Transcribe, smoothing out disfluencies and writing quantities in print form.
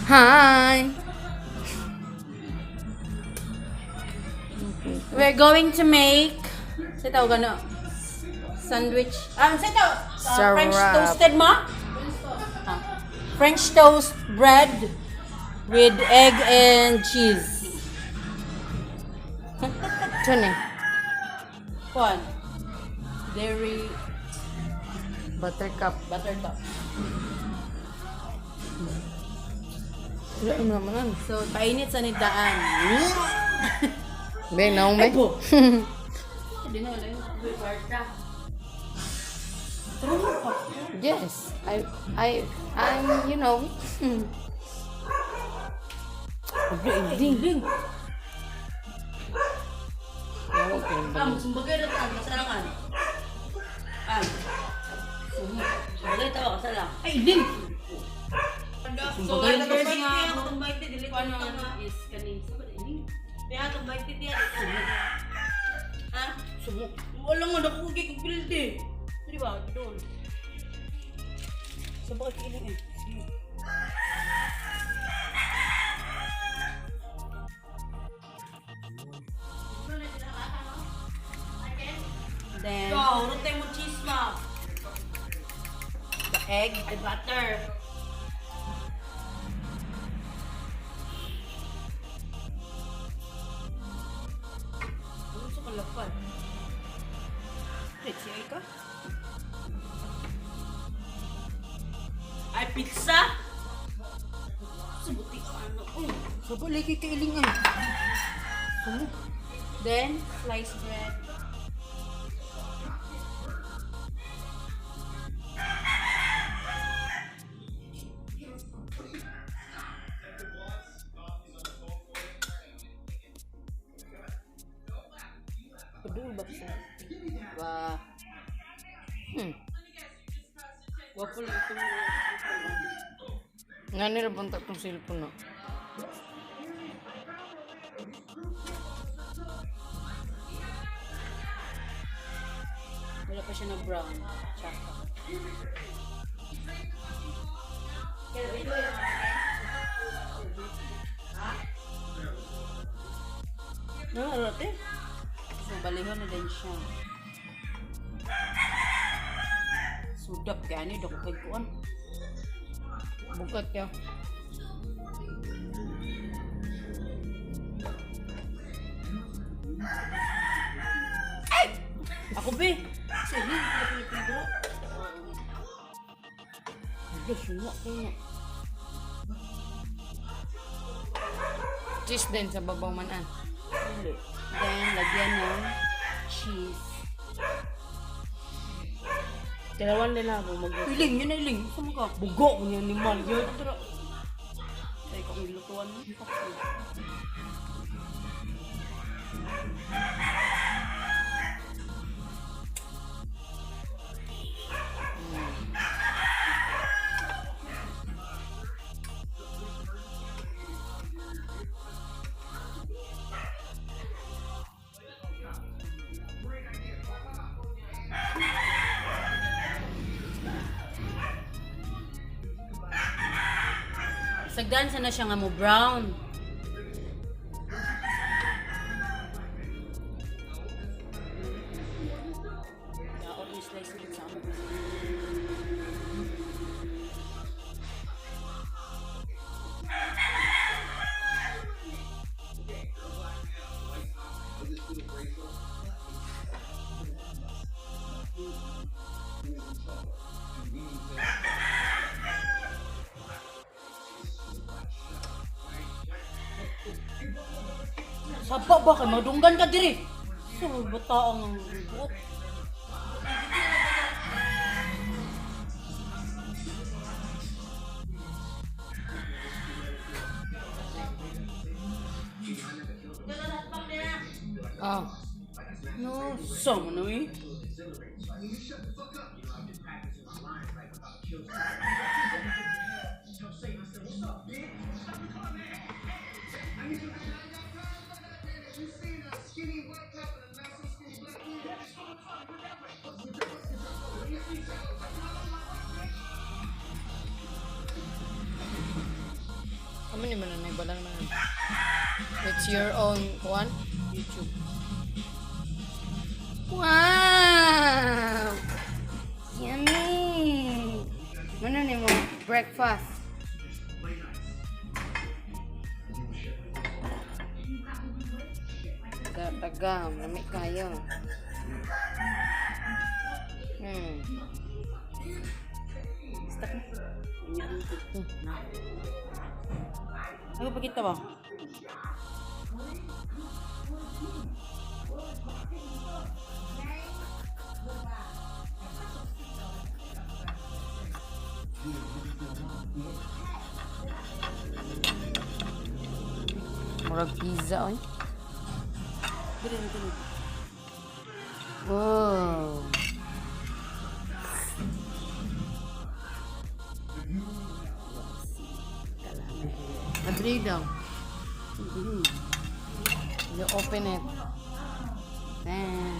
Hi! We're going to make, sa tawag ano? Sandwich. Ah, sa tawag? French Sarap. Toasted ma? Ah. French toast bread with egg and cheese. Ito ni. One. Dairy Buttercup. Buttercup. Wala naman naman. So, painit sa nigdaan. Be, naong be. Po. Hindi na wala yung Yes. I'm. Ding, ding. Yawa ko yung Ah, sumbagay na taan, kasalangan. Ah. Sumbagay tawa, kasalang. Ay, ding! Sumbagay na kasi nga. Ano is kaning sa ba ining? Ha? Sumo. Wala nga nakugi kog bilde. Di ba? Doon. Sa bakit ining eh. Sige. Then, Go, rutay mo cheese ma. The egg. The butter. Ano sa kalapan? Wait, siya ka? Ay, pizza? Sabuti ka ano. Oh. Sa balik kay kailing ay. Then, sliced bread. Padul ba sa? Wa. Waffle ito. Nga nila banta tong cellphone no. Wala pa siya na brown. Tsaka. No, ano ate? So, balihon na din siya. Sudap kaya ni, dako kay kuan. Bukat ya. Ako be! Sa ini, hindi ko dra. Ala, suwa ko nga. Cheese din sa babaw manan. Dili. Then, lagyan ng cheese. Dalawan nila ako mag Iling, yun na iling. Saan ka? Bugo ko niya animal. Yun, tara. Tay, kung ilutuan mo. Sagdan sana siya nga mo brown. Yaon yung slice ulit sa amo. Saba ba kay madunggan ka diri? Sa bata ang buot. Ah. No, sa mo na eh. Amo ni man na balang na. It's your own one YouTube. Wow! Yummy! Mano ni mo breakfast? Tagam, lami kayo. Stuck na. Na. Ano pakita ba? Murag pizza oy. Dili na dili. Wow. Madri daw. You open it. Then.